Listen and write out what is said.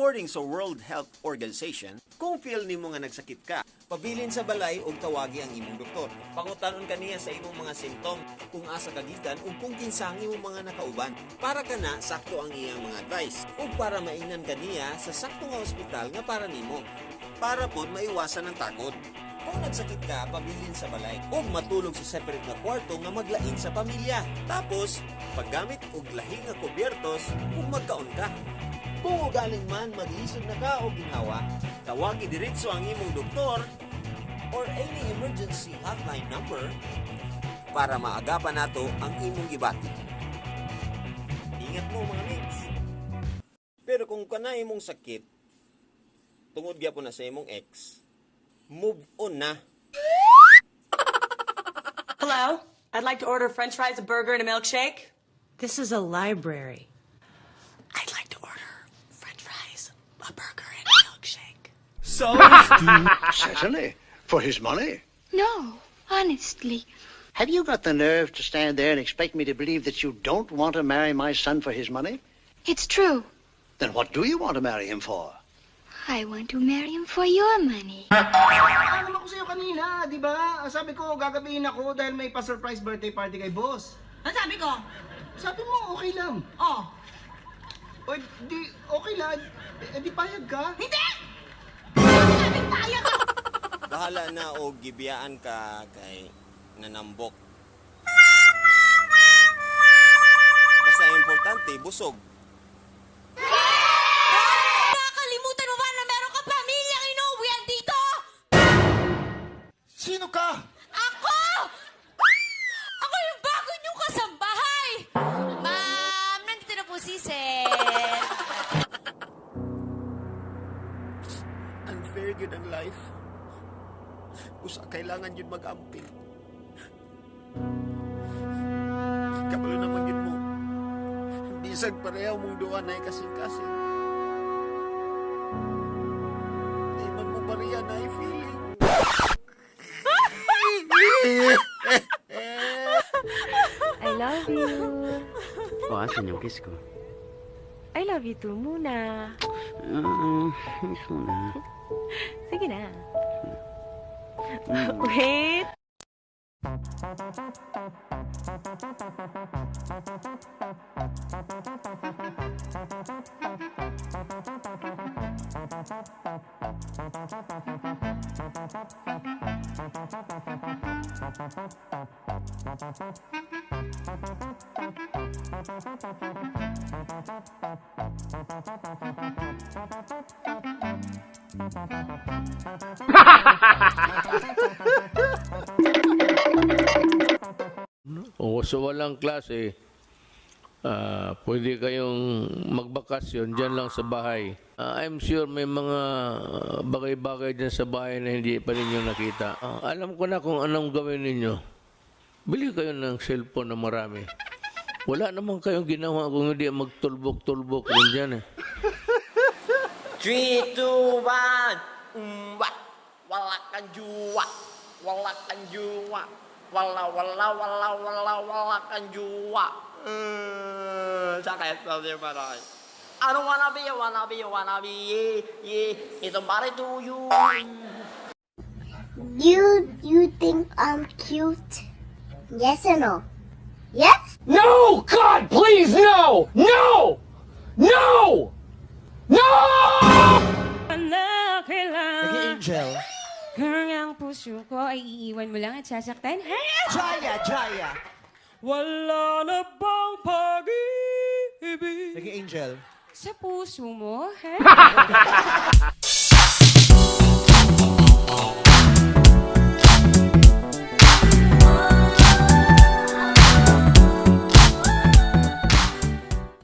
According sa World Health Organization, kung feel nimo nga nagsakit ka, pabilin sa balay ug tawagi ang imong doktor. Pangutanon kaniya sa imong mga symptom, kung asa ka gikan ug kung kinsa ang imong mga nakauban. Para kana sakto ang iyang mga advice ug para maingnan kaniya sa sakto nga ospital nga para nimo. Para pod maiwasan ang takot. Kung nagsakit ka, pabilin sa balay ug matulog sa separate nga kwarto nga maglain sa pamilya. Tapos, paggamit og lahi nga kubyertos kung magkaon ka. Kung ugaling man maglisod na ka o ginhawa, tawagi diretso ang imong doktor or any emergency hotline number para maagapan nato ang imong gibati. Ingat mo, mga mates. Pero kung kana imong sakit, tungod gyapon na sa imong ex, move on na. Hello? I'd like to order french fries, a burger, and a milkshake. This is a library. I'd like to order french fries, a burger, and a milkshake. Certainly. For his money. No, honestly. Have you got the nerve to stand there and expect me to believe that you don't want to marry my son for his money? It's true. Then what do you want to marry him for? I want to marry him for your money. Alam ako sa'yo kanina, di ba? Sabi ko, gagabihin ako dahil may pa-surprise birthday party kay boss. Ano sabi ko? Sabi mo, okay lang. Oh. O, di, okay lang. Eh, di payag ka? Hindi! Sabi payag ako! Bahala na og gibiyaan ka kay nanambok. Basta importante, busog. Nakalimutan mo ba na meron ka pamilyang inuwian dito? Sino ka? Ako! Ako yung bago niyong kasambahay! Ma'am, nandito na po si Sir. Unfair gyud ang life. Usa kailangan yun mag-amping. Kabalo naman yun mo. Bisag pareho mong duwa na kasing-kasing. Di man mo pareha na feeling. I love you. O, asan yung kiss ko? I love you too muna. Kiss mo na. Sige na. Wait. O so walang klase, pwede kayong magbakasyon dyan lang sa bahay. I'm sure may mga bagay-bagay dyan sa bahay na hindi pa ninyo nakita. Alam ko na kung anong gawin ninyo. Bili kayo ng cellphone na marami. Wala naman kayong ginawa kung hindi magtulbok-tulbok rin dyan eh. 3, 2, 1. Umba. Wala kang juwa. Wala kang juwa. Wala, wala, wala, wala, wala kang juwa. Sakit na di ba? I don't wanna be, I wanna be, I wanna be, yeah. It's somebody to you. You think I'm cute? Yes or no? Yes? No! God, please, no! No! No! No! Na kailangan. Angel. Kung ang puso ko ay iiwan mo lang at sasaktan, ha? Jaya, Jaya. Wala na bang pag-ibig? Naging Angel. Sa puso mo, ha?